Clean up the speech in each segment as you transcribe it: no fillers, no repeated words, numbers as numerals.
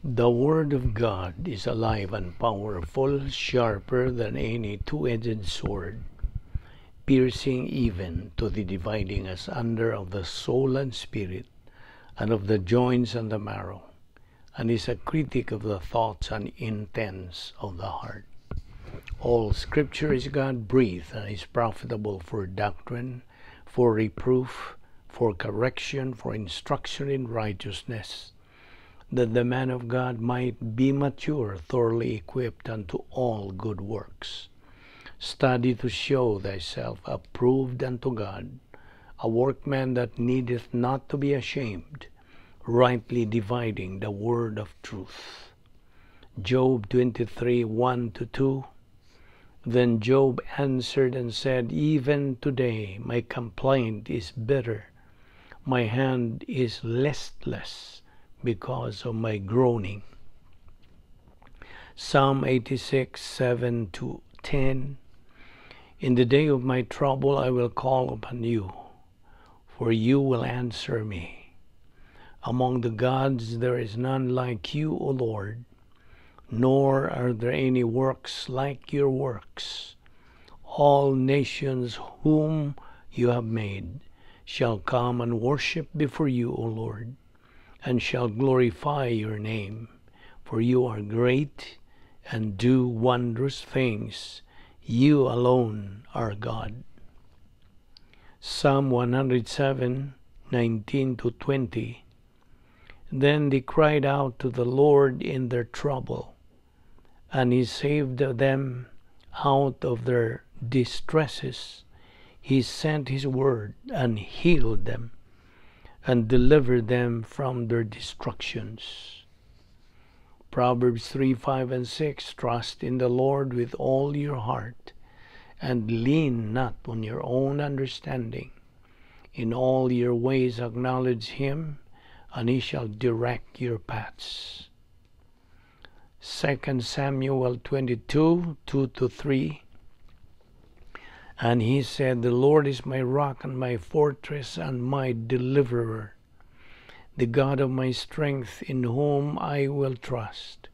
The Word of God is alive and powerful, sharper than any two-edged sword, piercing even to the dividing asunder of the soul and spirit, and of the joints and the marrow, and is a critic of the thoughts and intents of the heart. All Scripture is God-breathed and is profitable for doctrine, for reproof, for correction, for instruction in righteousness, that the man of God might be mature, thoroughly equipped unto all good works. Study to show thyself approved unto God, a workman that needeth not to be ashamed, rightly dividing the word of truth. Job 23:1-2. Then Job answered and said, "Even today my complaint is bitter, my hand is listless because of my groaning." Psalm 86:7-10. In the day of my trouble I will call upon you, for you will answer me. Among the gods there is none like you, O Lord, nor are there any works like your works. All nations whom you have made shall come and worship before you, O Lord, and shall glorify your name, for you are great and do wondrous things. You alone are God. Psalm 107:19-20. Then they cried out to the Lord in their trouble, and he saved them out of their distresses. He sent his word and healed them, and delivered them from their destructions. Proverbs 3:5-6. Trust in the Lord with all your heart, and lean not on your own understanding. In all your ways acknowledge him, and he shall direct your paths. 2 Samuel 22:2-3. And he said, "The Lord is my rock and my fortress and my deliverer, the God of my strength, in whom I will trust,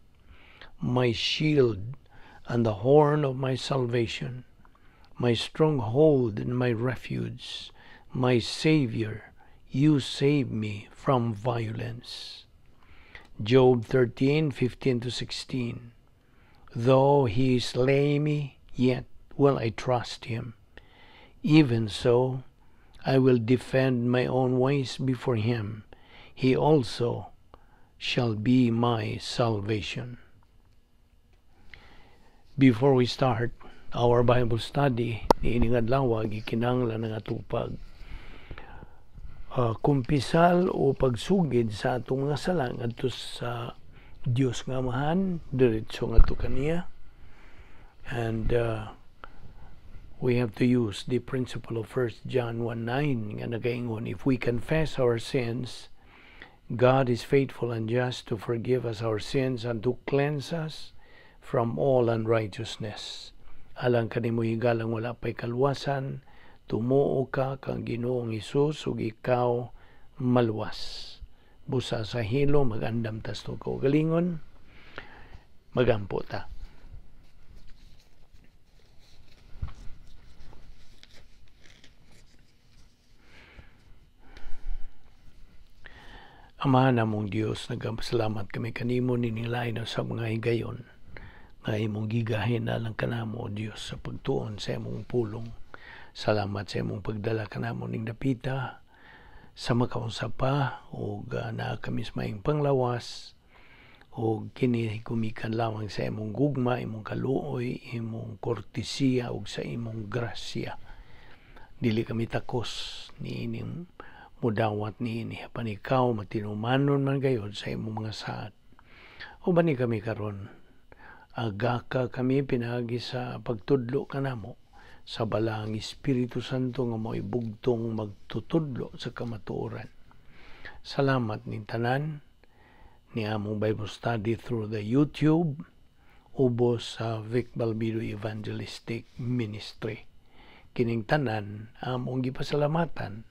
my shield and the horn of my salvation, my stronghold and my refuge, my Savior. You save me from violence." Job 13:15-16. Though he slay me, yet will I trust him. Even so, I will defend my own ways before him. He also shall be my salvation. Before we start our Bible study, niining adlaw, gikinahanglan ang atong pag kumpisal o pagsugid sa atong mga sala ngadto sa Dios nga Amahan, diretso ngadto kaniya. And we have to use the principle of 1 John 1:9 nga nagaingon, if we confess our sins, God is faithful and just to forgive us our sins and to cleanse us from all unrighteousness. Alang kanimo higalang wala pa'y kalwasan, tumuo ka kang Ginoong Hesus ug ikaw maluwas. Busa sa hilo, magandam tas to kaugalingon, magampo ta. Ama namong Dios, nagpasalamat kami kanimo nining lain sa mga higayon nga imong gigahin alang kanamo, O Dios, sa pagtuon sa imong pulong. Salamat sa imong pagdala kanamo ning dapita sa makaunsa pa og naa kami sa maayong panglawas, og kini gumikan lamang sa imong gugma, imong kaluoy, imong kortesiya ug sa imong grasya. Dili kami takos niining mudawat niini, apan ikaw matinumanon man gayod sa imong mga saad. Uban ni kami karon, agaka kami pinaagi sa pagtudlo kanamo sa Balaang Espiritu Santo nga mao'y bugtong magtutudlo sa kamatuoran. Salamat ning tanan ni among Bible study through the YouTube ubos sa Vic Balbido Evangelistic Ministry. Kining tanan among gipasalamatan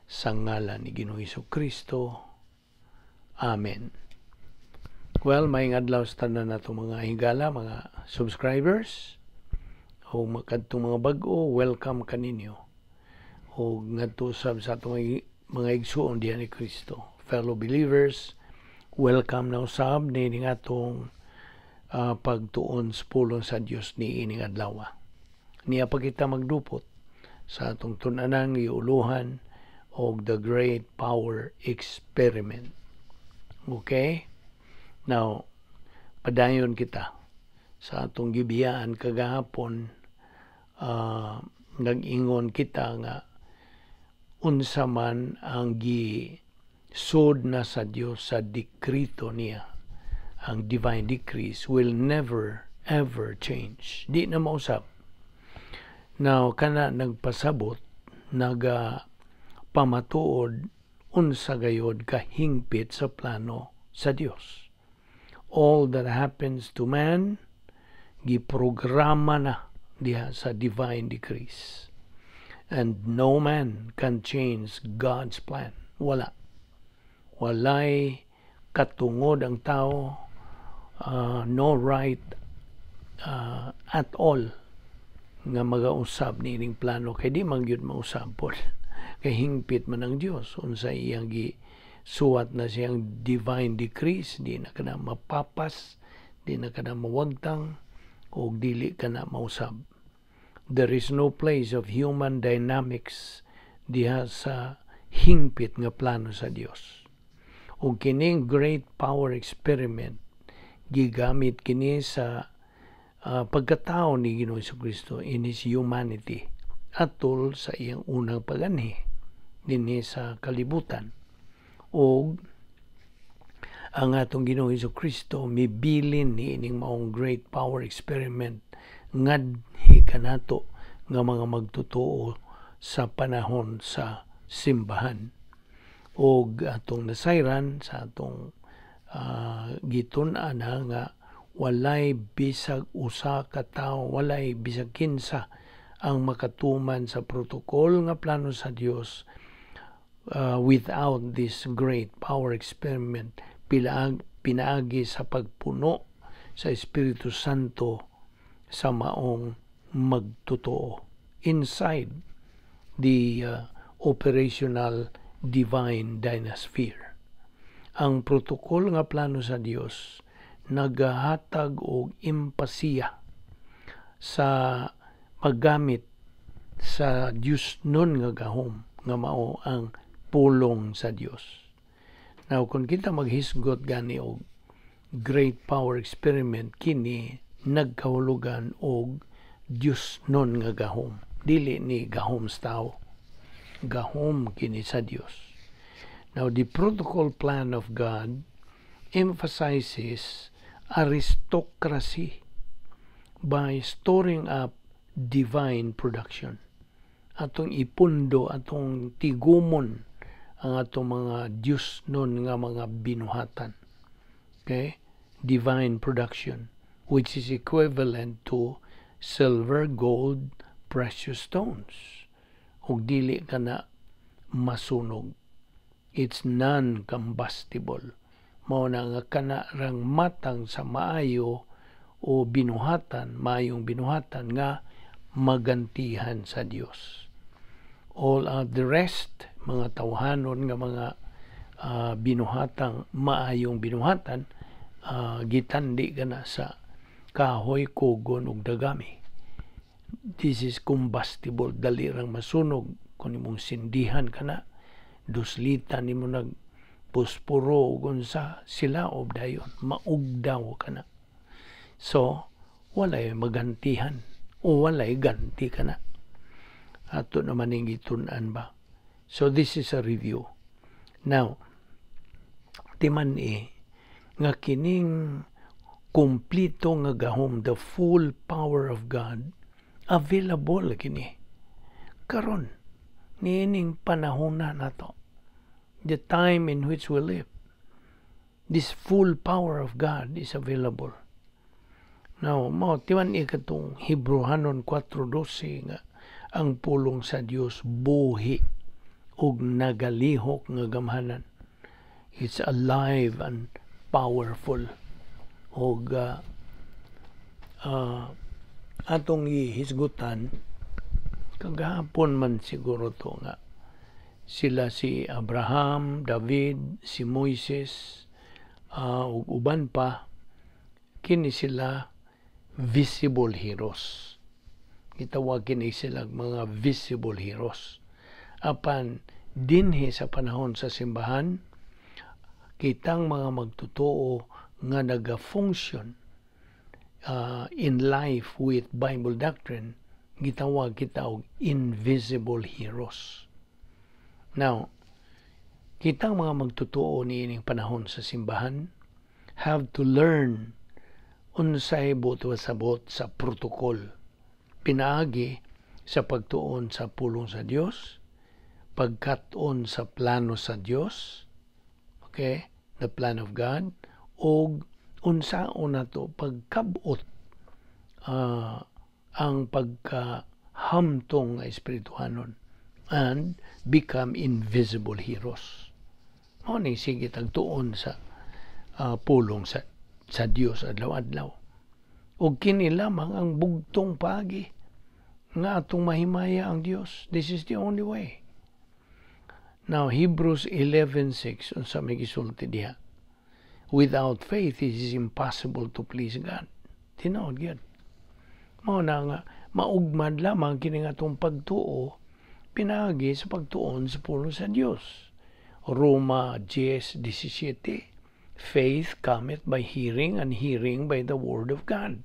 sa ngalan ni Ginoong Hesukristo. Amen. Well, maayong adlaw sa tanan nato mga higala, mga subscribers, o kadtong mga bag-o, welcome kaninyo. O ngadto sab sa atong mga igsuon diha ni Kristo. Fellow believers, welcome na usab niining atong pagtuon sa pulong sa Dios niining adlaw. Niya pa kita magdupot sa atong tun-anang giuluhan og The Great Power Experiment. Okay? Now, padayon kita sa atong gibiyaan kagahapon. Nag-ingon kita nga unsa man ang gisud na sa Dios sa dekrito niya, ang divine decrees will never ever change. Di na mausab. Now, kana nagpasabot, naga pamatuod unsa gayod kahingpit sa plano sa Dios. All that happens to man, giprograma na diha sa divine decrees. And no man can change God's plan. Wala. Walay katungod ang tao, no right at all nga magausab niining plano, kay di man gyud mausab pod, kay hingpit man ang Dios. Unsa iyang gi suwat na siyang divine decrees, di na kana mapapas, di na kana mawagtang, o dili kana mausab. There is no place of human dynamics diha sa hingpit nga plano sa Dios. Ug kining Great Power Experiment, gigamit kini sa pagkatao ni Ginoong Kristo in His humanity atol sa iyang unang paganhi dinhi sa kalibutan. Og ang atong Ginoong Kristo mibilin niining maong Great Power Experiment ngadhi kanato nga mga magtotoo sa panahon sa simbahan. Og atong nasayran sa atong gitun-an nga walay bisag usa ka tawo, walay bisag kinsa ang makatuman sa protocol nga plano sa Dios without this Great Power Experiment pinaagi sa pagpuno sa Espiritu Santo sa maong magtotoo inside the operational divine dynasphere. Ang protocol nga plano sa Dios nagahatag og empasiya sa paggamit sa Dios nun nga gahom nga mao ang pulong sa Dios. Now, kung kita maghisgot gani og Great Power Experiment, kini nagkahulugan og Dios nun nga gahom. Dili ni gahom sa tao. Gahom kini sa Dios. Now, the protocol plan of God emphasizes aristocracy by storing up divine production. Atong ipundo, atong tigumon ang atong mga Diyos nun nga mga binuhatan. Okay? Divine production, which is equivalent to silver, gold, precious stones. Ug dili ka na masunog. It's non-combustible. Mao na nga kana rang matang sa maayo o binuhatan, maayong binuhatan nga magantihan sa Dios. All the rest, mga tawhanon nga mga binuhatang maayong binuhatan, gitandi kana sa kahoy, kugon ug dagami. This is combustible, dali rang masunog kung imong sindihan kana, duslitan nimo nag posporo ug unsa, sila og dayon, maugdaw kana. So walay magantihan o walay ganti kana. Ato naman ning gitun-an ba. So this is a review. Now, timan-i nga kining kumplito nga gahom, the full power of God, available kini karon niining panahon na nato, the time in which we live. This full power of God is available now. Mao timan-i katong Hebrehanon 4:12 nga ang pulong sa Dios buhi ug nagalihok nga gamhanan. It's alive and powerful. Og atong gihisgutan kagahapon man siguro to nga sila si Abraham, David, si Moises, ug uban pa, kini sila visible heroes. Gitawag kini sila mga visible heroes. Apan dinhi sa panahon sa simbahan, kitang mga magtotoo nga naga-function in life with Bible doctrine, gitawag kita og invisible heroes. Now, kitang mga magtotoo niining panahon sa simbahan have to learn unsay buot pasabot sa protocol pinaagi sa pagtuon sa pulong sa Dios, pagkat-on sa plano sa Dios, okay, the plan of God, og unsaon nato pagkabot ang pagkahamtong nga espirituhanon and become invisible heroes. Mao ni sige tagtuon sa pulong sa Dios adlaw-adlaw. Ug kini lamang ang bugtong paagi nga atong mahimaya ang Dios. This is the only way. Now, Hebrews 11:6, unsa may gisulti diha? Without faith, it is impossible to please God. Tinuod gyud. Mao na nga maugmad lamang kini nga atong pagtuo pinaagi sa pagtuon sa pulong sa Dios. Roma 10:17, "Faith cometh by hearing, and hearing by the word of God."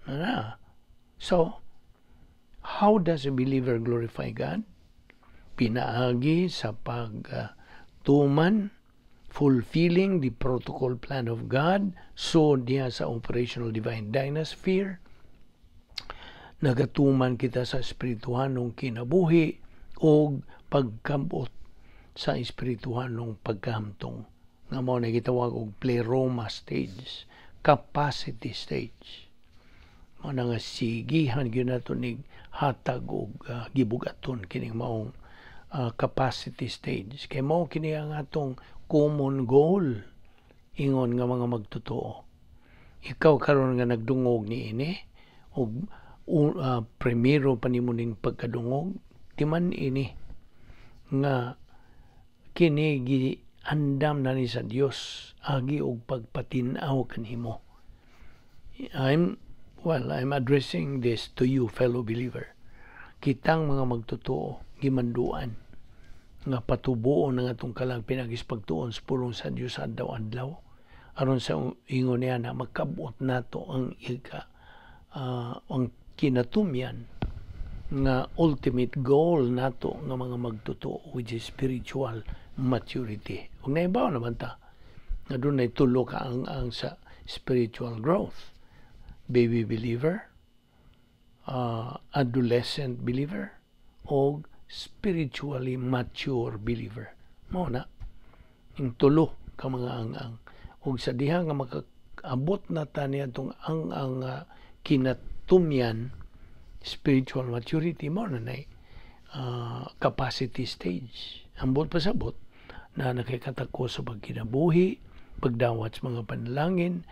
Na. So, how does a believer glorify God? Pinaagi sa pagtuman, fulfilling the protocol plan of God, so diha sa operational divine dynasphere, nagatuman kita sa espirituhanong kinabuhi o pagkabot sa espirituhanong pagkahamtong nga mao na gitawag og pleroma stage, capacity stage. Mao na nga sigihan gyud nato nig hatag og gibugaton kining maong capacity stage kay mao kini ang atong common goal ingon nga mga magtotoo. Ikaw karon nga nagdungog niini og primero pa nimo ning pagkadungog, timan ini nga kini giandam na ni sa Dios agi og pagpatin-aw kanimo. I'm addressing this to you, fellow believer. Kitang mga magtotoo gimanduan nga patubuon ang atong kalag pinaagi sa pagtuon sa pulong sa Dios adlaw-adlaw aron sa ingon niya na makabot nato ang ika ang kinatumyan nga ultimate goal nato nga mga magtotoo, which is spiritual maturity. Ug naibaw naman ta nga dunay tulo ka ang sa spiritual growth: baby believer, adolescent believer, o spiritually mature believer. Mao na ing tulo ka mga ang-ang. Ug sa diha nga makaabot na ta niadtong ang kinatumyan, spiritual maturity, mao na nay capacity stage. Ambot pasabot na nakikatako sa pagkinabuhi, pagdawat sa mga panalangin,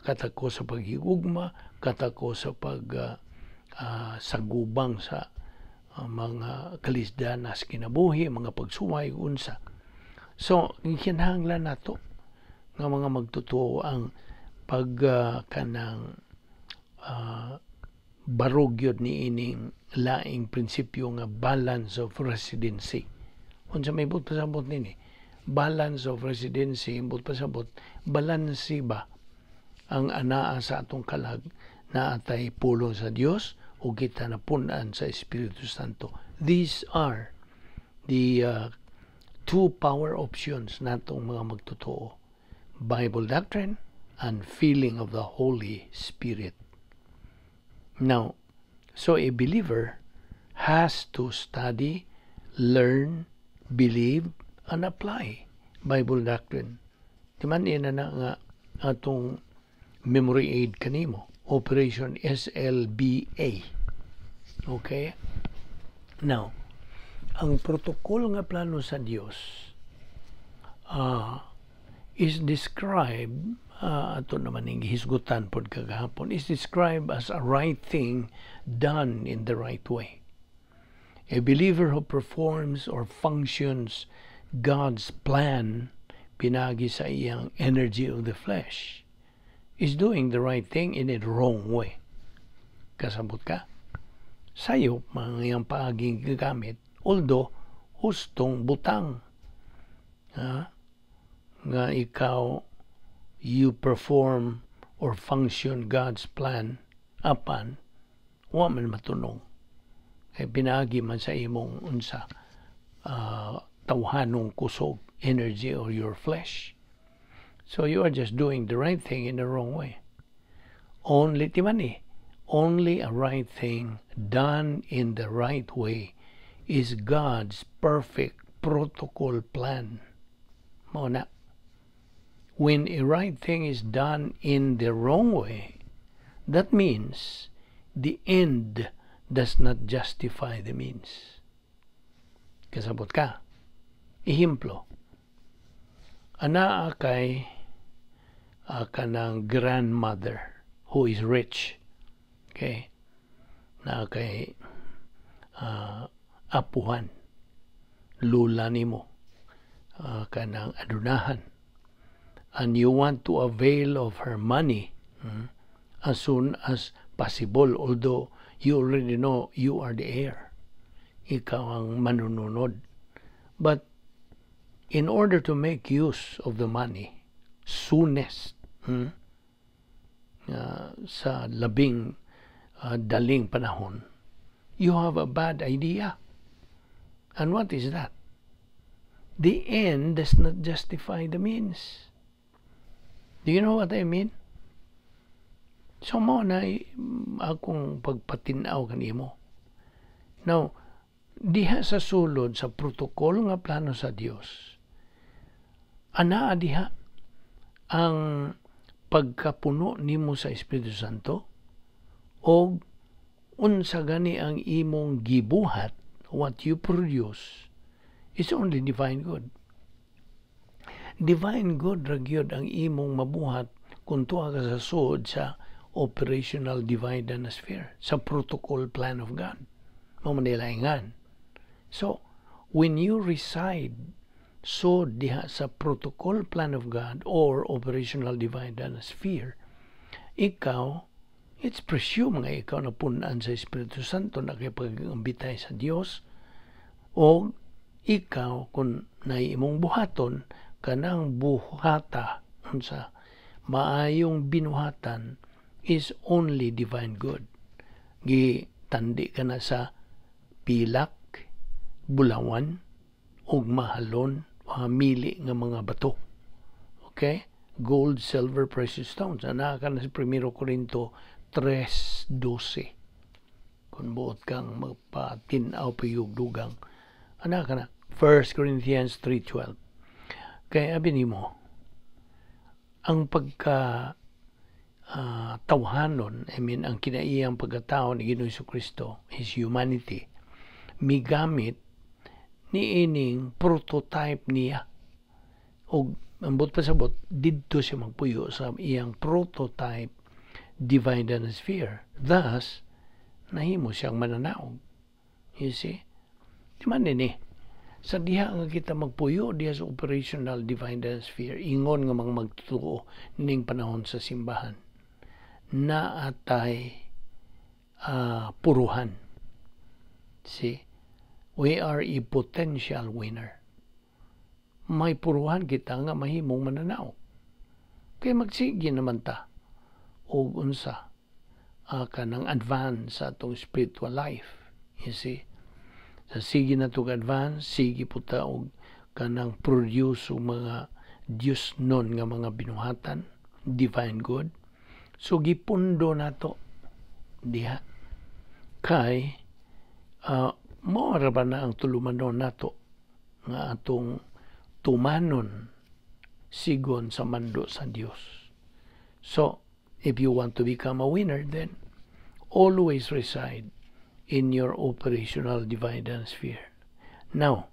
katako sa paghigugma, katako sa pag sagubang sa mga kalisdanas kinabuhi, mga pagsuway, unsa. So, kinahanglan nato nga mga magtotoo ang pag kanang barog yun ni ining laing prinsipyo nga balance of residency. Unsa may buot pasabot nini? Balance of residency, buot pasabot, balanse ba ang anaa sa atong kalag na atay pulong sa Dios o kita napunan sa Espiritu Santo. These are the two power options natong mga magtotoo: Bible doctrine and filling of the Holy Spirit. Now, so a believer has to study, learn, believe, and apply Bible doctrine. Di man ina na nga atong memory aid kanimo, Operation SLBA. Okay? Now, ang protocol nga plano sa Dios, is described, ato naman ning gihisgutan pod kagahapon, is described as a right thing done in the right way. A believer who performs or functions God's plan pinagi sa iyang energy of the flesh is doing the right thing in a wrong way. Kasabot ka? Sayop mga iyang paaging gigamit, although hustong butang. Ha? Nga ikaw, you perform or function God's plan, apan wa man matunong. Kay pinaagi man sa imong unsa, tawhanong kusog, energy or your flesh. So you are just doing the right thing in the wrong way. Only timani, only a right thing done in the right way is God's perfect protocol plan. Mao na. When a right thing is done in the wrong way, that means the end does not justify the means. Kasabot ka? Ehemplo, anaa kay kanang grandmother who is rich. Okay? Naa kay apuhan, lula nimo, kanang adunahan. And you want to avail of her money as soon as possible, although you already know you are the heir. Ikaw ang manununod. But in order to make use of the money soonest, sa labing daling panahon, you have a bad idea. And what is that? The end does not justify the means. Do you know what I mean? So mao na akong pagpatin-aw kanimo. Now, diha sa sulod sa protocol nga plano sa Dios, anaa diha ang pagkapuno nimo sa Espiritu Santo og unsa gani ang imong gibuhat, what you produce is only divine good. Divine good ra gyud ang imong mabuhat kung tuwa ka sa sulod sa operational divine sphere, sa protocol plan of God. Mao man laingan. So, when you reside so diha sa protocol plan of God or operational divine sphere, ikaw, it's presumed nga ikaw napunan sa Espiritu Santo, nakipag-ambitay sa Dios, o ikaw kung naay imong buhaton, kanang buhata unsa maayong binuhatan is only divine good. Gitandi ka na sa pilak, bulawan, ug mahalon, mga mili nga mga bato. Okay? Gold, silver, precious stones. Anaa ka na sa 1 Corinto 3:12. Kung buot kang magpatin-aw pa dugang, anaa ka na. 1 Corinthians 3:12. Kaya abi nimo, ang pagka tawhanon, I mean, ang kinaiyang pagkatao ni Ginoong Kristo, his humanity, migamit ni ining prototype niya. Og ang buot pasabot, didto siya magpuyo sa iyang prototype divine sphere. Thus, nahimo siyang mananaog. You see? Di man nini. Sa diha nga kita magpuyo diha sa operational divine sphere, ingon nga mga magtuo ning panahon sa simbahan, naatay puruhan. See? We are a potential winner. May puruhan kita nga mahimong mananaog. Kay magsige naman ta og unsa kanang advance sa atong spiritual life. You see? Sa sige na tog advance, sige po ta og kanang produce og mga Diyos nun nga mga binuhatan, divine good. So gipundo nato diha. Kay mao ra ba na ang tulumanon nato nga atong tumanon sigon sa mando sa Dios. So, if you want to become a winner, then always reside in your operational divine sphere. Now,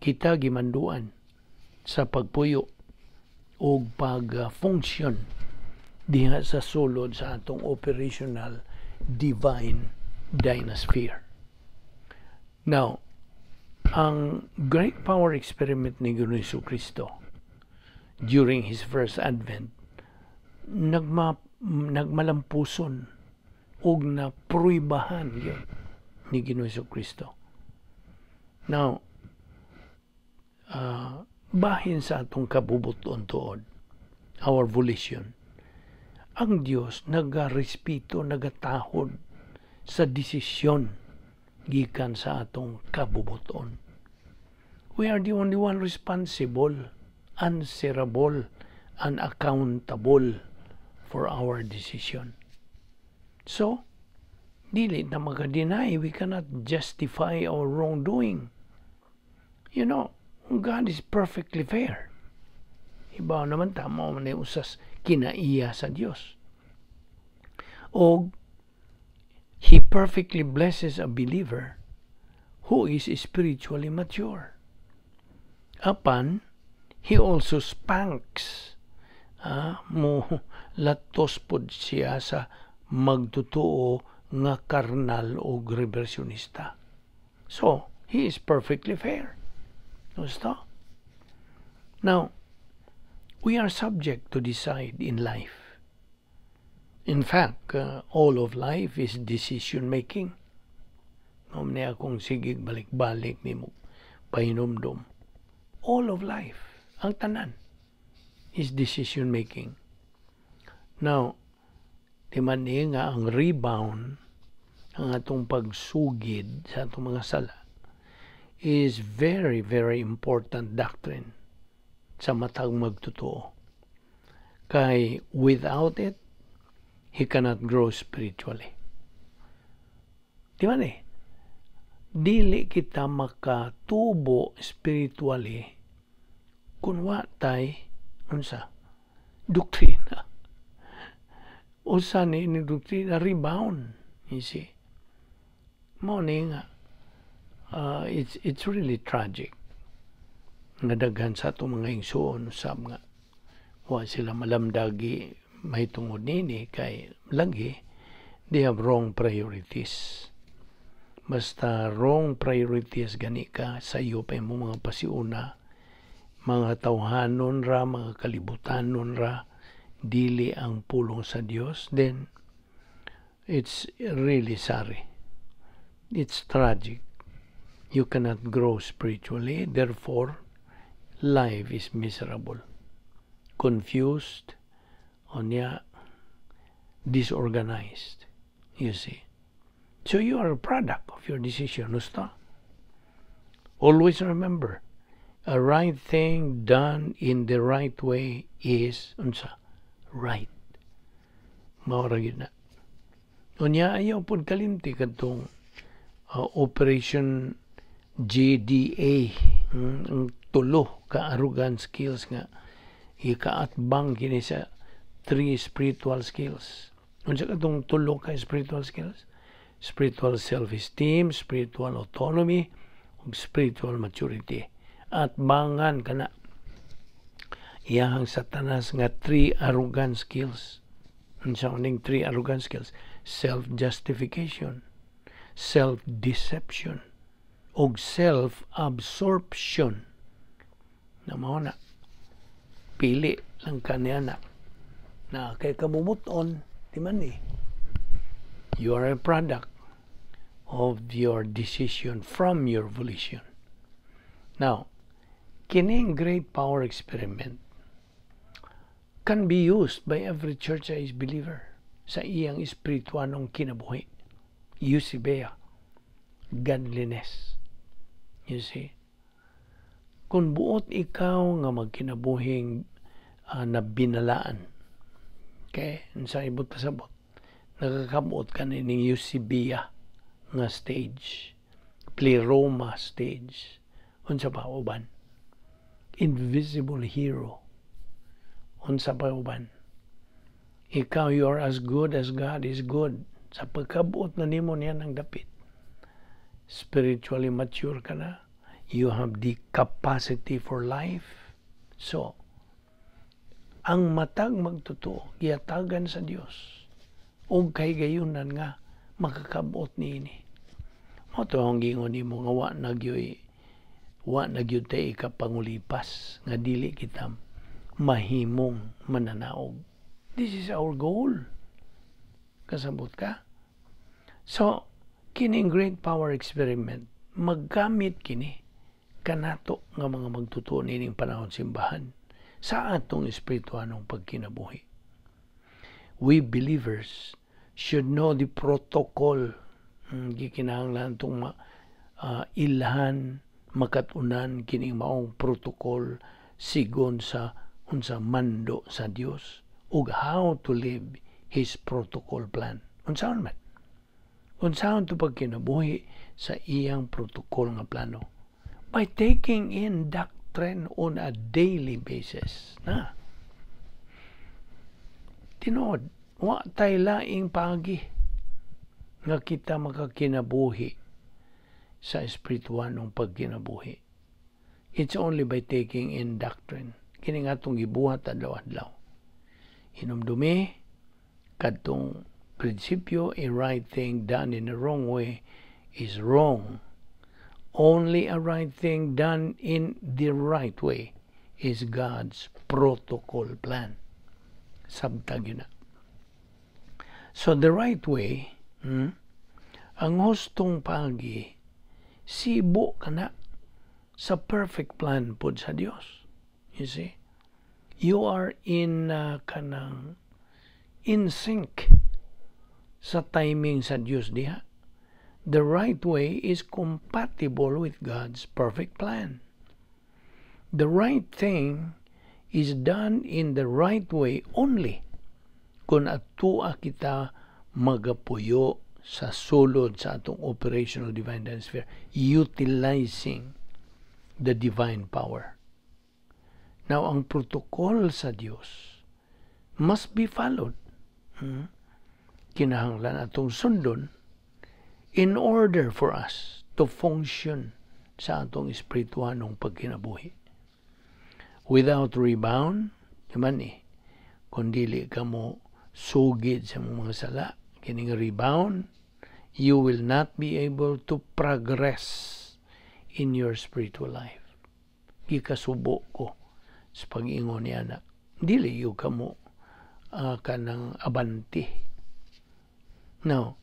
kita gimanduan sa pagpuyo og pag-function diha sa sulod sa atong operational divine dynasphere. Now, ang great power experiment ni Ginoong Kristo during His first advent, nagmalampuson og na pruibahan yun ni Ginoong Kristo. Now, bahin sa atong kabubuton tuod, our volition, ang Dios nagarespeto, nagatahod sa desisyon gikan sa atong kabubuton. We are the only one responsible, answerable, and accountable for our decision. So, dili na maka-deny, we cannot justify our wrongdoing. God is perfectly fair. Iba naman tama man usas kinaiya sa Dios. O He perfectly blesses a believer who is spiritually mature. Apan, He also spanks, mo latos pod siya sa magtotoo nga karnal o reversionista. So, He is perfectly fair. Gusto? Now, we are subject to decide in life. In fact, all of life is decision making. Mao ni akong sigig balik-balik nimo pahinumdom. All of life, ang tanan, is decision making. Now, di man ni nga ang rebound, ang atong pagsugid sa atong mga sala, is very, very important doctrine sa matag magtotoo. Kay without it, he cannot grow spiritually. Di ba ni? Dili kita makatubo spiritually kung wa tay unsa doktrina. Usa ni doktrina? Rebound, you see. Mao ni nga it's really tragic nga daghan sa atong mga igsuon usab nga wa sila malamdagi mahitungod nini kay lagi they have wrong priorities. Basta wrong priorities gani ka sa iyo pa imong mga pasiuna, mga tawhanon ra, mga kalibutanon ra, dili ang pulong sa Dios, then it's really sorry, it's tragic. You cannot grow spiritually. Therefore, life is miserable, confused, onya disorganized, you see. So you are a product of your decision, usta. Always remember, a right thing done in the right way is unsa? Right. Mao ra gyud na. Unya ayaw pod kalimti kadtong Operation JDA, ang tulo ka arrogant skills nga ikaatbang kini sa three spiritual skills. Unsa katong tulo ka spiritual skills? Spiritual self-esteem, spiritual autonomy, ug spiritual maturity. At bangan kana iyahang Satanas nga three arrogant skills. Unsa ning three arrogant skills? Self-justification, self-deception, ug self-absorption. Na mao na. Pili lang kaniya na. Na kay kabubut-on, di man eh. You are a product of your decision from your volition. Now, kining great power experiment can be used by every church age believer sa iyang espirituanong kinabuhi. Eusebeia, godliness. You see? Kung buot ikaw nga magkinabuhing na binalaan, okay, sa ibot pasabot, nakakabuot ka ni Eusebeia nga stage, pleroma stage, unsa pa uban? Invisible hero. Unsa pa uban? Ikaw, you are as good as God is good. Sa pagkabuot na nimo niyan ang dapit, spiritually mature ka na. You have the capacity for life. So, Ang matag magtotoo gihatagan sa Dios og kahigayunan nga makakabot niini. Mao to ang giingon nimo nga wa na gyud tay ikapangulipas nga dili kita mahimong mananaog. This is our goal. Kasabot ka? So, kining Great Power Experiment, maggamit kini kanato nga mga magtotoo nining panahon simbahan sa atong espirituanong pagkinabuhi. We believers should know the protocol. Gikinahanglan itong ilhan, makatunan kining maong protocol sigon sa unsa mando sa Dios ug how to live His protocol plan. Unsaon man? Unsaon to pagkinabuhi sa iyang protocol nga plano? By taking in doctrine on a daily basis. Na. Tinuod, wa tay laing paagi nga kita makakinabuhi sa espirituanong pagkinabuhi. It's only by taking in doctrine. Kini nga atong gibuhat adlaw-adlaw. Hinumdumi, kadtong prinsipyo, a right thing done in the wrong way is wrong. Only a right thing done in the right way is God's protocol plan. Sabtag yun na. So the right way, ang hustong paagi, sibo kana sa perfect plan pod sa Dios. You see? You are in kanang in sync sa timing sa Dios diha. The right way is compatible with God's perfect plan. The right thing is done in the right way only kung atua kita magapuyo sa sulod sa atong operational divine sphere, utilizing the divine power. Now, ang protocol sa Dios must be followed. Kinahanglan atong sundon in order for us to function sa atong espirituanong pagkinabuhi. Without rebound, yaman eh, kung dili ka mo sugid sa mga sala, kining rebound, you will not be able to progress in your spiritual life. Gikasubo ko sa pag-ingon niya na dili gyud ka mo kanang abanti. Now,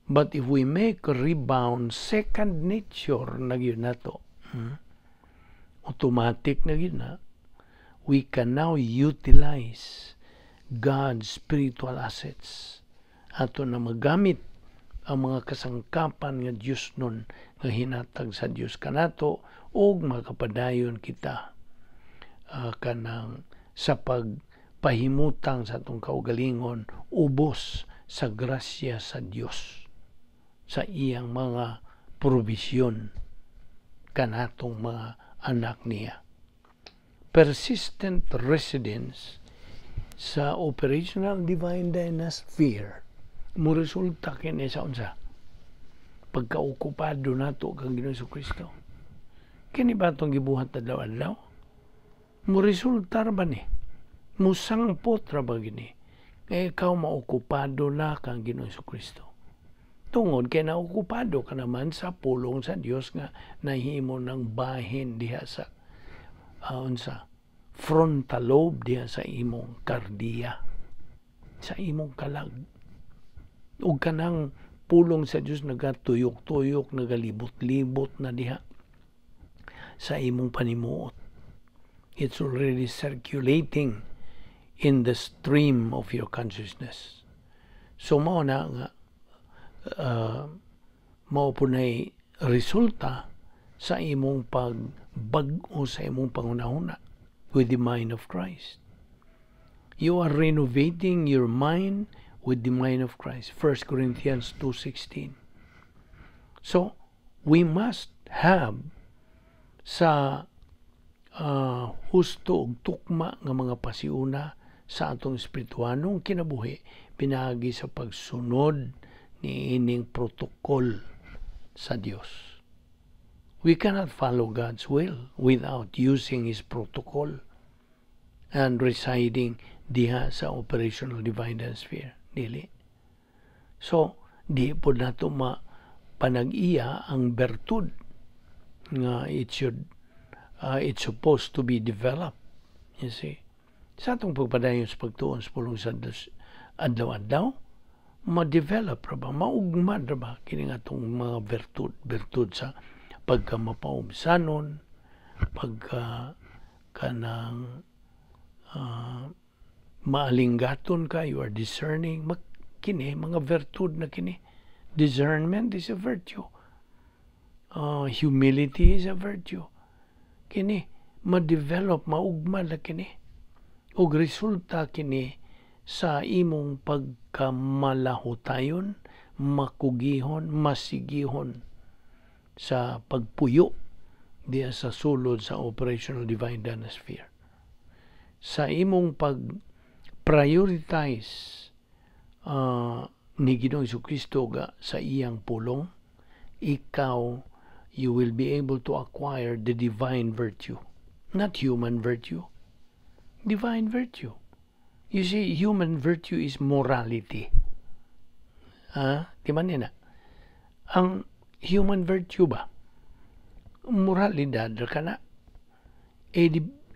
but if we make rebound second nature na gyud nato, automatic na gyud na, we can now utilize God's spiritual assets. Ato na magamit ang mga kasangkapan nga Dios nun nga hinatag sa Dios kanato ug makapadayon kita kanang sa pagpahimutang sa atong kaugalingon ubos sa grasya sa Dios sa iyang mga provisyon kanatong mga anak niya. Persistent residence sa operational divine dynasphere mo resulta kini sa unsa? Pagkaokupado nato kang Ginoong Kristo. Kini ba itong gibuhat adlaw-adlaw? Mo resulta ra ba ni? Musangpot ra ba gini? Kaya ikaw maokupado na kang Ginoong Kristo. Tungod kay naokupado ka naman sa pulong sa Dios nga nahimo ng bahin diha sa unsa, frontal lobe diha sa imong kardiya, sa imong kalag, ug kanang pulong sa Dios nagatuyok-tuyok, nagalibot-libot na diha sa imong panimuot. It's already circulating in the stream of your consciousness. So mao na nga mao po na'y resulta sa imong pagbag-o sa imong pangunahuna with the mind of Christ. You are renovating your mind with the mind of Christ. 1 Corinthians 2:16. So, we must have sa husto ug tukma nga mga pasiuna sa atong espirituanong kinabuhi pinaagi sa pagsunod ni ining protocol sa Dios. We cannot follow God's will without using His protocol. and residing diha sa operational divine sphere. Dili. So, di po nato ma panag-iya ang bertud nga it's supposed to be developed. You see? Sa atong pagpadayon sa pagtuon sa pulong sa Dios adlaw-adlaw, ma-develop ra ba, maugmad ra ba kini atong mga bertud, bertud sa pagka mapaubsanon, pagka kanang maalinggaton ka, you are discerning, kini mga bertud na kini. Discernment is a virtue. Humility is a virtue. Kini ma-develop, maugmad na kini. Ug resulta kini sa imong pagkamalahutayon, makugihon, masigihon sa pagpuyo diya sa sulod sa operational divine sphere. Sa imong pag prioritize ni Ginoong Kristo ga sa iyang pulong, ikaw, you will be able to acquire the divine virtue, not human virtue. Divine virtue. You see, human virtue is morality. Ah, di ba nina? Ang human virtue ba? Moralidad ka na. A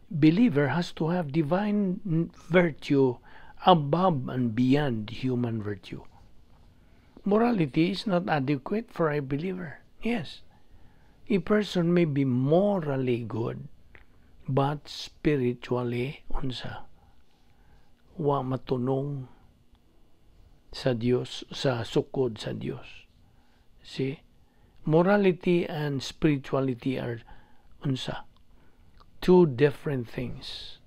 believer has to have divine virtue above and beyond human virtue. Morality is not adequate for a believer. Yes. A person may be morally good, but spiritually, unsa? Wa matunong sa Dios, sa sukod sa Dios. See? Morality and spirituality are unsa? Two different things.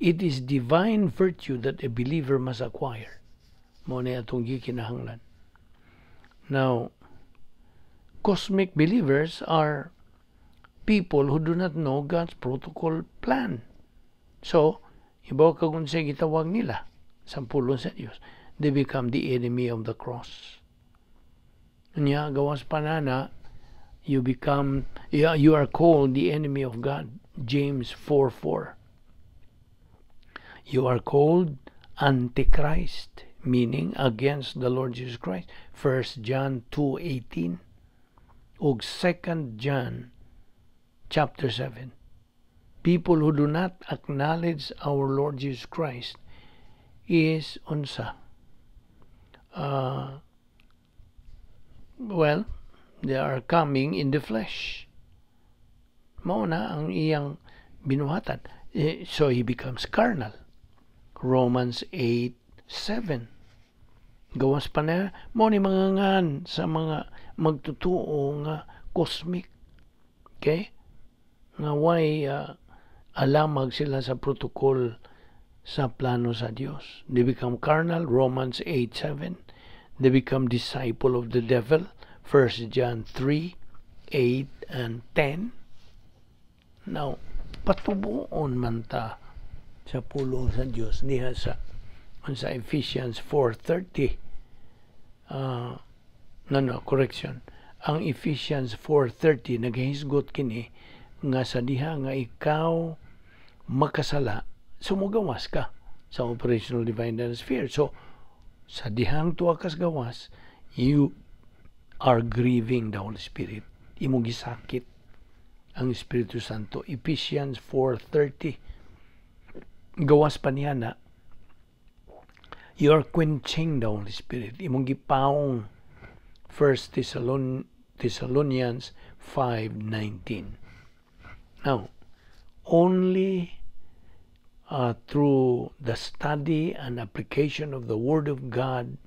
It is divine virtue that a believer must acquire. Mao na atong gikinahanglan. Now, cosmic believers are people who do not know God's protocol plan. So, ibaw kag unsay gitawag nila sa pulong sa Dios, they become the enemy of the cross. Unya, gawas pa na, you are called the enemy of God. James 4:4. You are called Antichrist, meaning against the Lord Jesus Christ. 1 John 2:18 ug 2 John chapter 7. People who do not acknowledge our Lord Jesus Christ is unsa? Well, they are coming in the flesh. Mao na ang iyang binuhatan. So he becomes carnal. Romans 8:7. Gawas pa na, mao ni mga ngan sa mga magtutuo nga cosmic. Okay? Nga way alamag sila sa protocol sa plano sa Dios. They become carnal, Romans 8:7. They become disciple of the devil, 1 John 3:8 and 10. Now, patubuon man ta sa pulong sa Dios diha sa Ephesians 4:30. No, correction. Ang Ephesians 4:30 naghisgot kini nga sa diha nga ikaw makasala, sumugawas ka sa operational divine sphere. So, sa dihang tuwa kas gawas, you are grieving the Holy Spirit. Imo gisakit ang Espiritu Santo. Ephesians 4:30. Gawas pa niya na you are quenching the Holy Spirit. Imong gipaong. 1 Thessalonians 5:19. Now, only through the study and application of the Word of God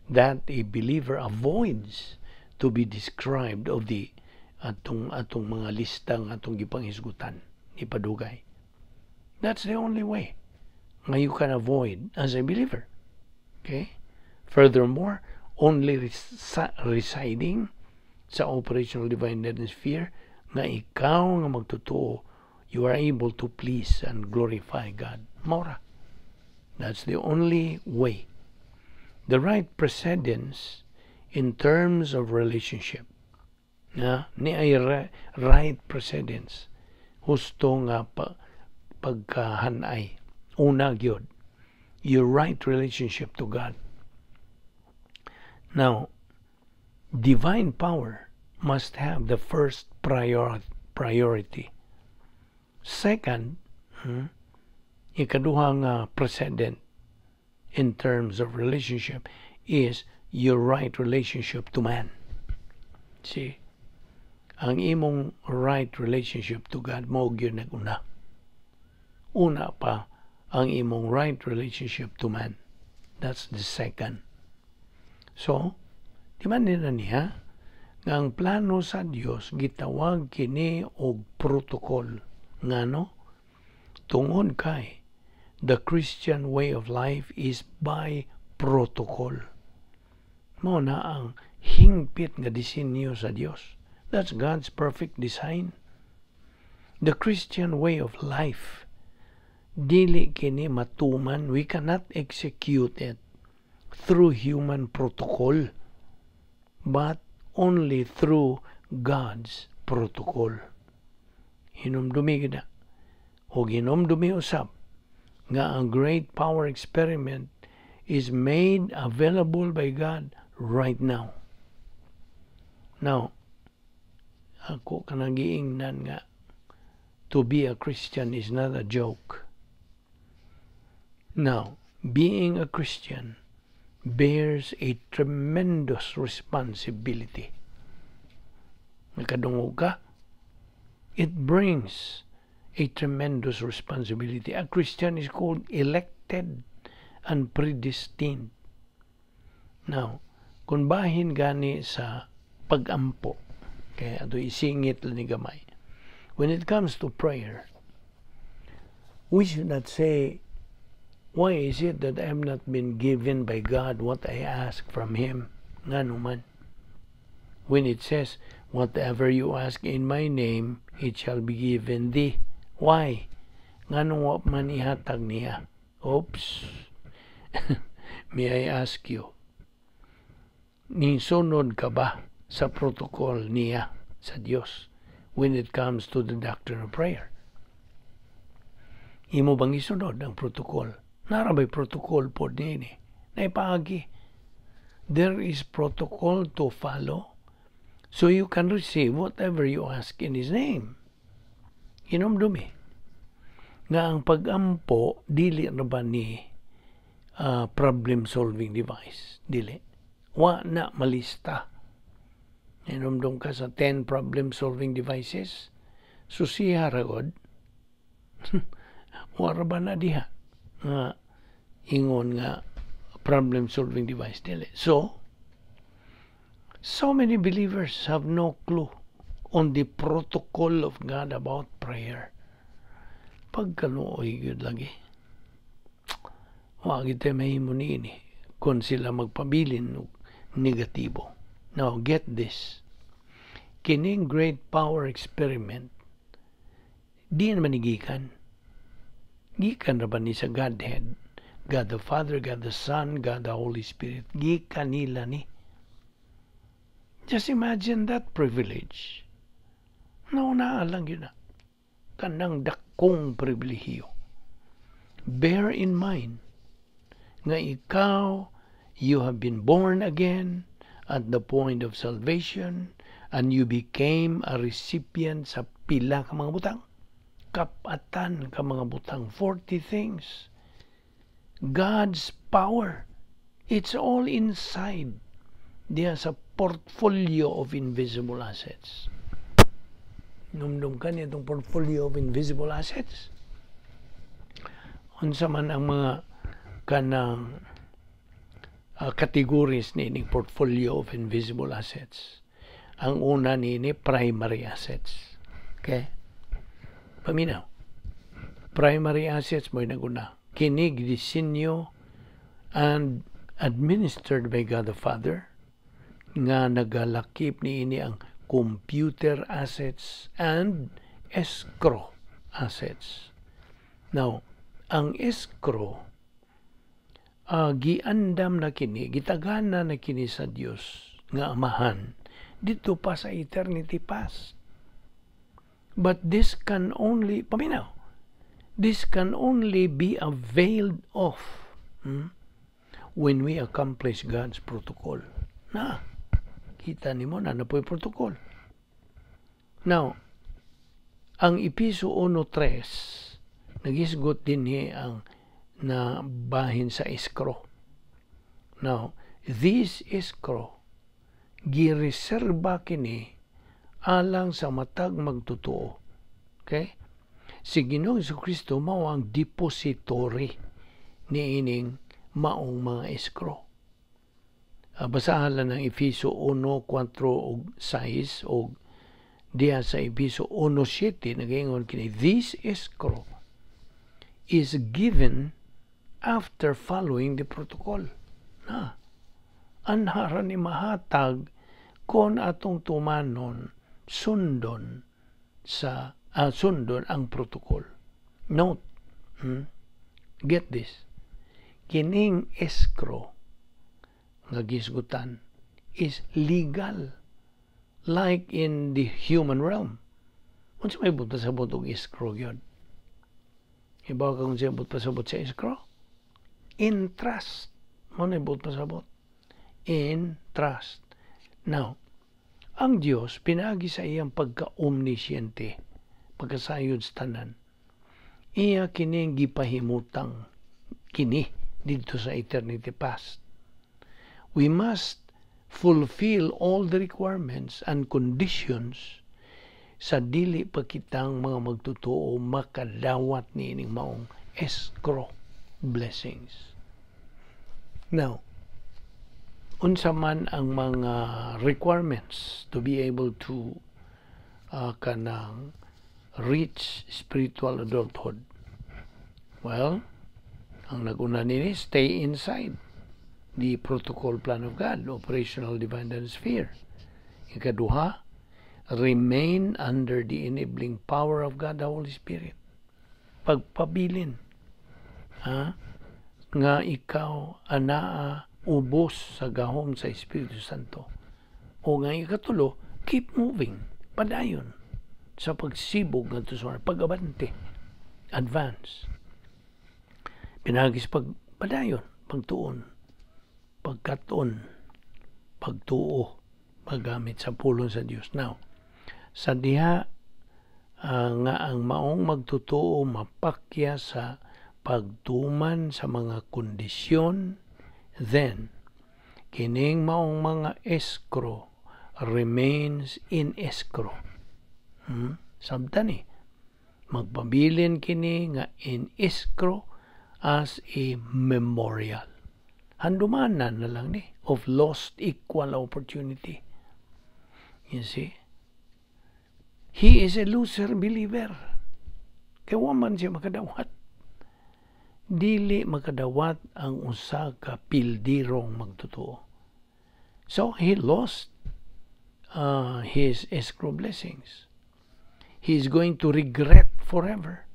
that a believer avoids to be described of the atong mga listang atong gipanghisgutan ni padugay. That's the only way nga you can avoid as a believer. Okay? Furthermore, only residing sa operational divine sphere nga ikaw nga magtotoo, you are able to please and glorify God. Mao ra. That's the only way. The right precedence in terms of relationship. Na ni ay right precedence. Husto nga pa, pagkahanay. Una gyud, your right relationship to God. Now, divine power must have the first priority. Second, ikaduhang precedent in terms of relationship is your right relationship to man. See? Ang imong right relationship to God mao gyud nag-una. Una pa ang imong right relationship to man. That's the second. So, di man nila niya nga ang plano sa Dios gitawag kini og protocol. Ngano? Tungod kay the Christian way of life is by protocol. Mao na ang hingpit nga disenyo sa Dios. That's God's perfect design. The Christian way of life, dili kini matuman, we cannot execute it through human protocol, but only through God's protocol. Hinumdumi kita. O hinumdumi usab nga ang great power experiment is made available by God right now. Now, ako kanang giingnan nga to be a Christian is not a joke. Now, being a Christian bears a tremendous responsibility. Nakadungog ka? It brings a tremendous responsibility. A Christian is called elected and predestined. Now, kung bahin gani sa pagampo, kaya ato isingit lang ni gamay. When it comes to prayer, we should not say, "Why is it that I have not been given by God what I ask from Him?" Ngano man? When it says, "Whatever you ask in my name, it shall be given thee." Why? Nganong wa man ihatag niya? Oops. May I ask you, nisunod ka ba sa protocol niya sa Dios when it comes to the doctrine of prayer? Imo bang isunod ang protocol? Naa ra bay protocol pod niini? Naipaagi. There is protocol to follow so you can receive whatever you ask in His name. Hinumdumi nga ang pagampo dili na ba ni problem solving device? Dili. Wa na malista. Hinumdum ka sa 10 problem solving devices? Susiha ra god. Wa ra ba na diha nga ingon nga problem solving device? Dili. So many believers have no clue on the protocol of God about prayer. Pagkaluoy gyud lagi. Wa gyud mahimo niini kung sila magpabilin og negatibo. Now, get this. Kining great power experiment, di naman ni gikan. Gikan ra ba ni sa Godhead? God the Father, God the Son, God the Holy Spirit. Gikan nila ni. Just imagine that privilege. Nauna lang yun na. Kanang dakong pribilehiyo. Bear in mind nga ikaw, you have been born again at the point of salvation and you became a recipient sa pila ka mga butang. Kapatan ka mga butang, 40 things. God's power, it's all inside diya sa portfolio of invisible assets. Numdum ka niya portfolio of invisible assets? Unsa man ang mga kanang categories ni ining portfolio of invisible assets? Ang una niini, primary assets. Okay? Paminaw. Primary assets mo naguna. Kini gidisenyo and administered by God the Father nga nagalakip niini ang computer assets and escrow assets. Now, ang escrow, giandam na kini, gitagana na kini sa Dios nga Amahan dito pa sa eternity past. But this can only, paminaw, This can only be availed of when we accomplish God's protocol. Na, kita nimo na na po'y protocol. Now, ang Epeso 1.3, nagisgot dinhi ang na bahin sa escrow. Now, this escrow, gireserba kini alang sa matag magtotoo. Okay? Si Ginoong Kristo mao ang depository niining maong mga escrow. Basahan lang ng Efeso 1, 4 ug 6 ug diha sa Efeso 1.7, nagaingon kini, this escrow is given after following the protocol. Na, anhara ni mahatag kon atong tumanon, sundon sa sundon ang protocol. Note, Get this. Kining escrow nga gisgutan is legal like in the human realm. Unsa may buot pasabot og escrow gyud? Ibaw ka kung siya buot pasabot sa escrow? In trust. Mao na buot pasabot. In trust. Now, ang Dios pinaagi sa iyang pagka-omnisciente, pagkasayod sa tanan. Iya kining gipahimutang kini didto sa eternity past. We must fulfill all the requirements and conditions sa dili pa kitang mga magtotoo makadawat niining maong escrow blessings. Now, unsa man ang mga requirements to be able to kanang reach spiritual adulthood? Well, ang naguna nini, stay inside the protocol plan of God, operational divine sphere. Ikaduha, remain under the enabling power of God, the Holy Spirit. Pagpabilin, ha, nga ikaw anaa ubos sa gahom sa Espiritu Santo. O nga ikatulo, keep moving, padayon sa pagsibog ngadto sa pag-abante, advance. Pinaagi sa pagpadayon, pagtuon, pagkaton, pagtuo, paggamit sa pulong sa Dios. Now, sa diha nga ang maong magtotoo mapakya sa pagtuman sa mga kondisyon, then kining maong mga escrow remains in escrow. Sabtan ni magpabilin kini nga in escrow as a memorial. Handumanan na lang ni of lost equal opportunity. You see? He is a loser believer. Kaya wa man siya makadawat. Dili makadawat ang usa ka pildirong magtotoo. So he lost his escrow blessings. He is going to regret forever.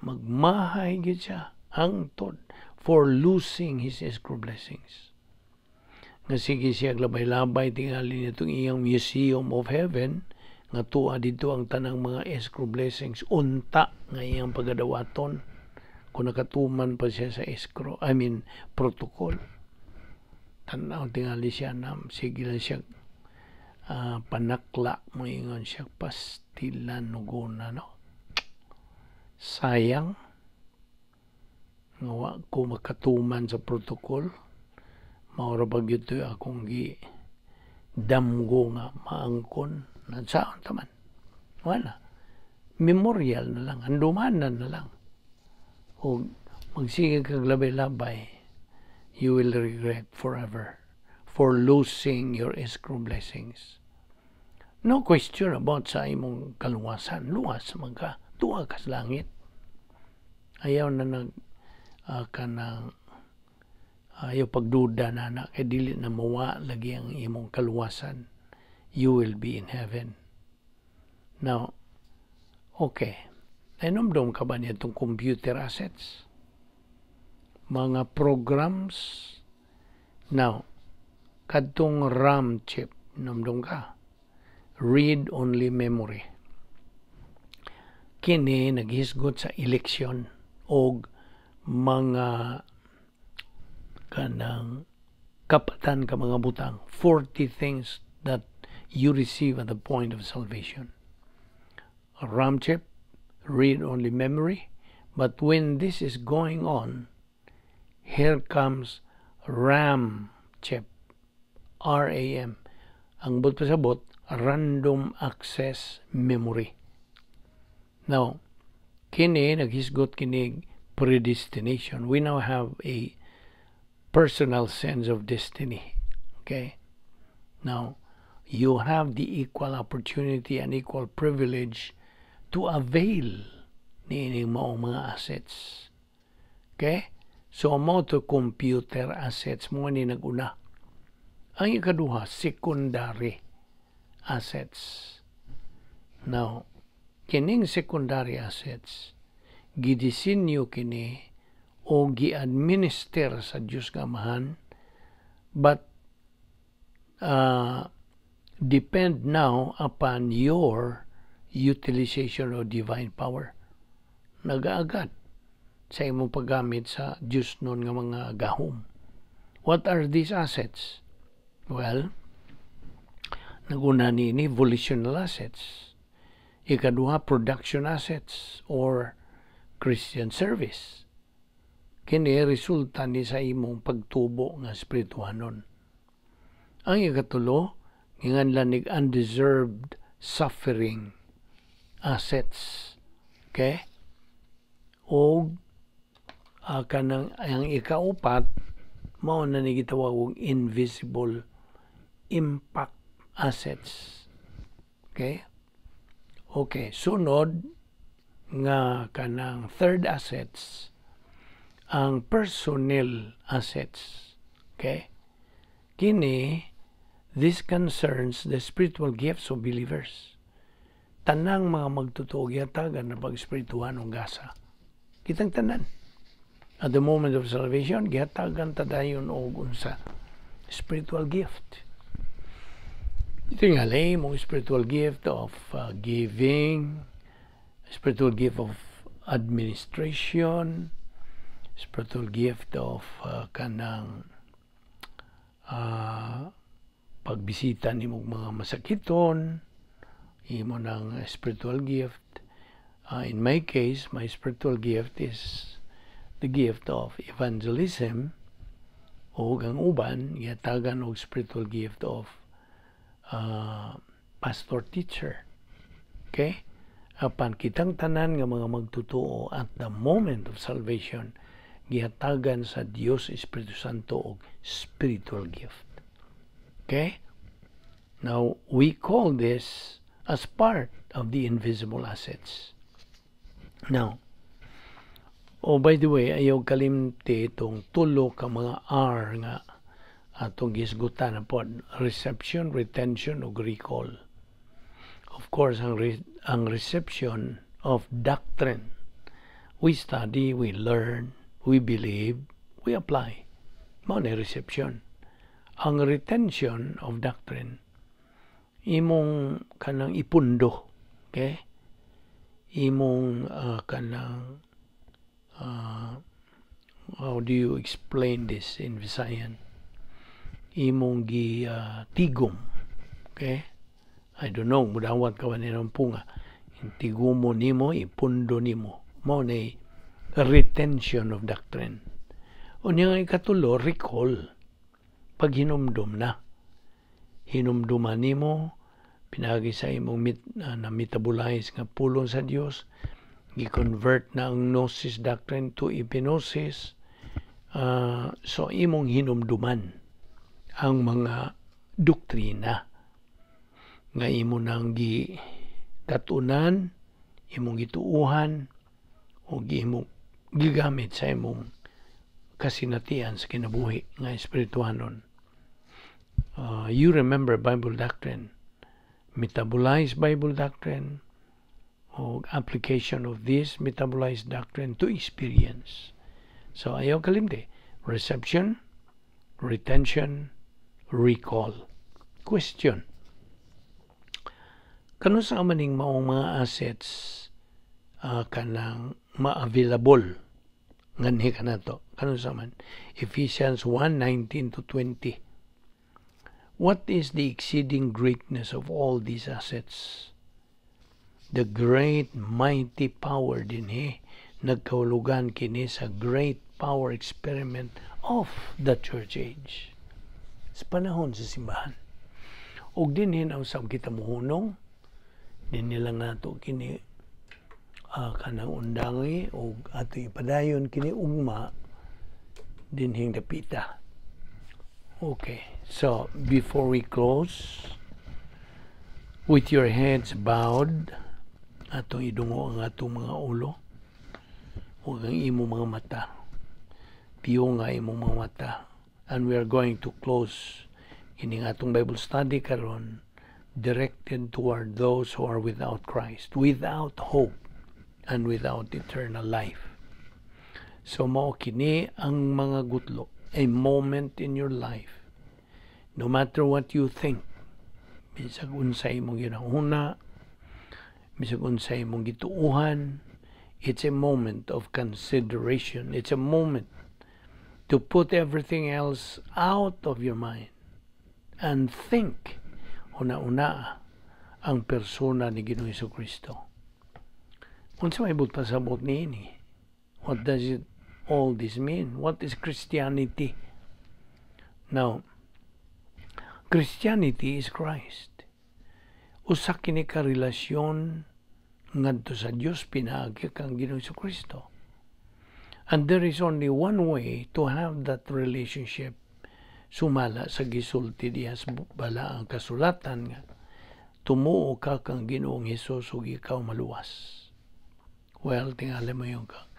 Magmahay gyud siya hangtod for losing his escrow blessings. Nga sige siya labay-labay tingali nitong iyang Museum of Heaven nga tuwa dito ang tanang mga escrow blessings, unta nga iyang pagadawaton kung nakatuman pa siya sa escrow, I mean protocol. Tanaw tingali siya na sige lang siya panakla, moingon siya, "Pastilan nuguna, no? Sayang nga wa ko makatuman sa protocol. Mao ra ba gyud akong gi damgo nga maangkon nasaon taman." Wala, memorial na lang, handumanan na lang. O magsige kag labay-labay, you will regret forever for losing your escrow blessings. No question about sa imong kaluwasan. Luwas man ka, tuwa ka sa langit. Ayaw na nag kanang ayaw pagduda na na kay dili na mawa lagi ang imong kaluwasan. You will be in heaven. Now, okay. Nahinomdom ka ba niya itong computer assets? Mga programs? Now, kadtong RAM chip, namdom ka? Read only memory. Kini naghisgot sa election og mga kanang kapatan ka mga butang, 40 things that you receive at the point of salvation. A RAM chip, read only memory. But when this is going on, here comes RAM chip, RAM. Ang buot pasabot, random access memory. Now, kini naghisgot kini predestination. We now have a personal sense of destiny. Okay? Now, you have the equal opportunity and equal privilege to avail niining maong mga assets. Okay? So, mao to computer assets mao ni naguna. Ang ikaduha, secondary assets. Now, kining secondary assets, gidisenyo kini o gi-administer sa Diyos nga Amahan, but depend now upon your utilization of divine power. Nagaagad sa imong paggamit sa Diyos nun nga mga gahom. What are these assets? Well, naguna ni volitional assets. Ikaduha, production assets or Christian service. Kini resulta ni sa imong pagtubo nga espirituhanon. Ang ikatulo, nginganlan nig undeserved suffering assets. Okay? O kanang ang ikaupat, mao na ni gitawag og invisible impact assets. Okay? Okay, sunod nga kanang third assets, ang personnel assets. Okay? Kini, this concerns the spiritual gifts of believers. Tanang mga magtotoo gihatagan na pag-espirituhanong gasa. Kitang tanan. At the moment of salvation, gihatagan ta dayon og unsa? Spiritual gift. Tingali mong spiritual gift of giving, spiritual gift of administration, spiritual gift of kanang pagbisita nimo mga masakiton, imo ng spiritual gift. In my case, my spiritual gift is the gift of evangelism, o ang uban gihatagan og spiritual gift of pastor teacher. Okay? Apan kitang tanan nga mga magtotoo, at the moment of salvation, gihatagan sa Dios Espiritu Santo og spiritual gift. Okay? Now, we call this as part of the invisible assets. Now, oh, by the way, ayaw kalimti itong tulo ka mga R nga atong gisgutan na po: reception, retention, ug recall. Of course, ang reception of doctrine. We study, we learn, we believe, we apply. Mao na reception. Ang retention of doctrine, imong kanang ipundo, okay? Imong kanang how do you explain this in Visayan? Imong gi tigom, okay? I don't know, mudawat ka ba ng punga. Tigumo nimo, ipundo nimo. Mao na retention of doctrine. Unya nga ikatulo, recall. Pag hinumdum na. Hinumduman nimo, pinagi sa imong na metabolize nga pulong sa Dios, gi-convert na ang gnosis doctrine to epignosis. So imong hinumduman ang mga doktrina nga imo nang gi katunan, imong gituuhan o imong gigamit sa imong kasinatian sa kinabuhi nga espirituhanon. You remember Bible doctrine, metabolize Bible doctrine, o application of this metabolized doctrine to experience. So ayaw kalimti, reception, retention, recall. Question. Kanus-a maning maong mga assets Kanang ma-available nganhi kanato. Kanus-a man? Ephesians 1:19 to 20. What is the exceeding greatness of all these assets? The great mighty power dinhi, nagkahulugan kini sa great power experiment of the church age. Sa panahon sa simbahan. Ug dinhi na usab kita mohunong, dinhi lang nato kini kanang undangi ug ato ipadayon kini ugma dinhing dapita. Okay, so before we close, with your heads bowed, atong idungo ang atong mga ulo ug ang imong mga mata. Piyong nga imong mga mata. And we are going to close kining atong Bible study karon directed toward those who are without Christ, without hope, and without eternal life. So mao kini ang mga gutlo, a moment in your life. No matter what you think, bisag unsay imong ginahuna, bisag unsay imong gituuhan, it's a moment of consideration. It's a moment to put everything else out of your mind and think, una-una ang persona ni Ginoong Kristo. Unsa may buot pasabot niini? What does it all this mean? What is Christianity? Now, Christianity is Christ. Usa kini ka relasyon ngadto sa Dios pinaagi kang Ginoong Kristo. And there is only one way to have that relationship, sumala sa gisulti diha sa balaang kasulatan nga tumuo ka kang Ginoong Hesus ug ikaw maluwas. Well, tingali mo yung ka.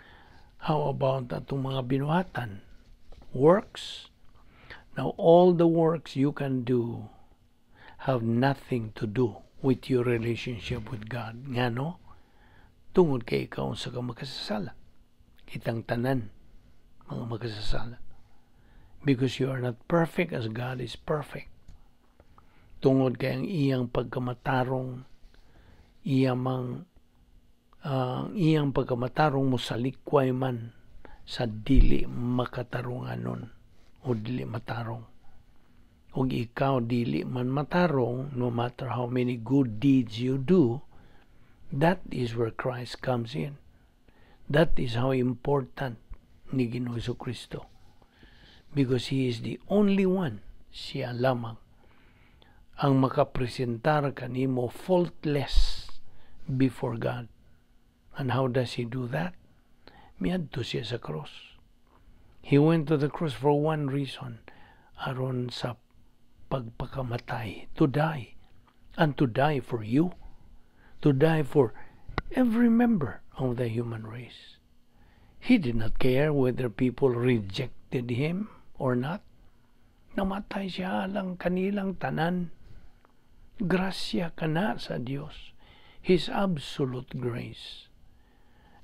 How about atong mga binuhatan? Works? Now, all the works you can do have nothing to do with your relationship with God. Ngano? Tungod kay ikaw usa ka makasasala. Kitang tanan, mga makasasala. Because you are not perfect as God is perfect. Tungod kay ang iyang pagkamatarong, iyang mang iyang pagkamatarong mo salikway man sa dili makatarunganon o dili matarong. Ug ikaw dili man matarong, no matter how many good deeds you do, that is where Christ comes in. That is how important ni Ginoong Kristo. Because He is the only one, siya lamang, ang makapresentar kanimo faultless before God. And how does He do that? Miadto siya sa cross. He went to the cross for one reason, aron sa pagpakamatay, to die, and to die for you, to die for every member of the human race. He did not care whether people rejected him or not. Namatay siya alang kanilang tanan. Grasya kana sa Dios. His absolute grace.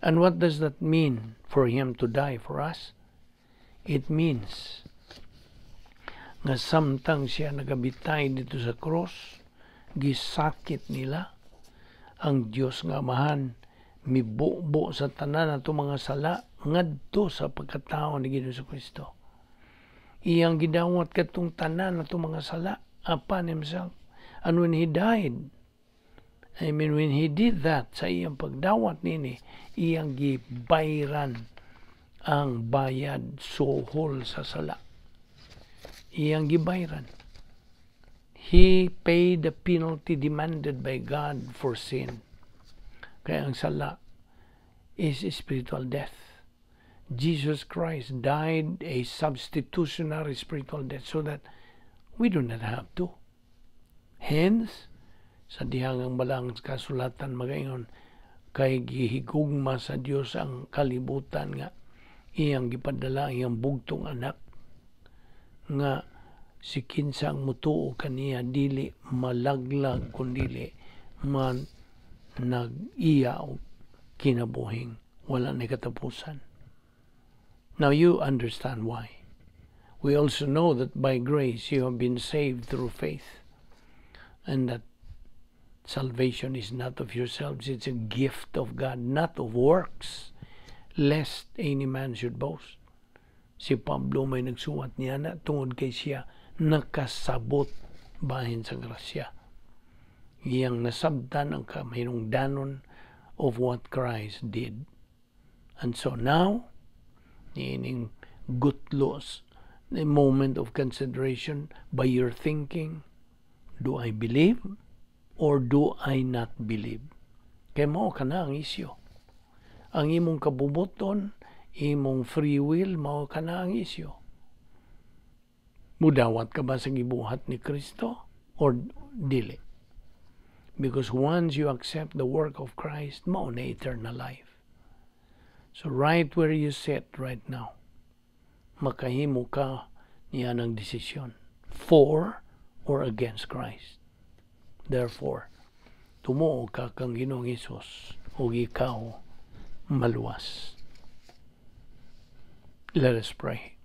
And what does that mean for him to die for us? It means nga samtang siya nagabitay didto sa cross, gisakit nila ang Dios nga Amahan, mibubo sa tanan ato mga sala ngadto sa pagkatao ni Ginoong Kristo. Iyang gidawat katong tanan ato mga sala upon himself. And when he died, I mean, when he did that, sa iyang pagdawat nini, iyang gibayran ang bayad suhol sa sala. Iyang gibayran. He paid the penalty demanded by God for sin. Kaya ang sala is spiritual death. Jesus Christ died a substitutionary spiritual death so that we do not have to. Hence, sa dihang ang balaang kasulatan magaingon kay gihigugma sa Dios ang kalibutan nga iyang gipadala ang iyang bugtong anak nga si kinsa ang mutuo kaniya dili malaglag kundili man nag-iya og kinabuhing wala ni katapusan. Now you understand why. We also know that by grace you have been saved through faith and that Salvation is not of yourselves, it's a gift of God, not of works, lest any man should boast. Si Pablo may nagsuwat niya na tungod kay siya nakasabot bahin sa grasya. Iyang nasabtan ang kahinungdanon of what Christ did. And so now, niining gutlos, the moment of consideration by your thinking, do I believe or do I not believe? Kay mao kana ang isyu. Ang imong kabubuton, imong free will, mao kana ang isyu. Mudawat ka ba sa gibuhat ni Kristo or dili? Because once you accept the work of Christ, mao na eternal life. So right where you sit right now, makahimo ka niya ng desisyon for or against Christ. Therefore, tumuo ka kang Ginoong Hesus ug ikaw maluwas. Let us pray.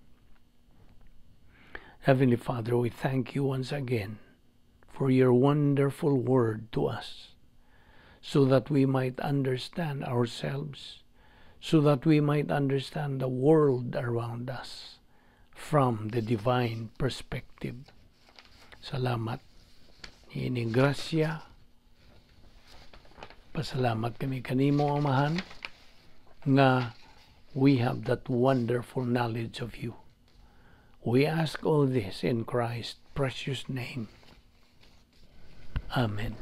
Heavenly Father, we thank you once again for your wonderful word to us, so that we might understand ourselves, so that we might understand the world around us from the divine perspective. Salamat. Ining grasya. Pasalamat kami kanimo, Amahan, nga we have that wonderful knowledge of you. We ask all this in Christ's precious name. Amen.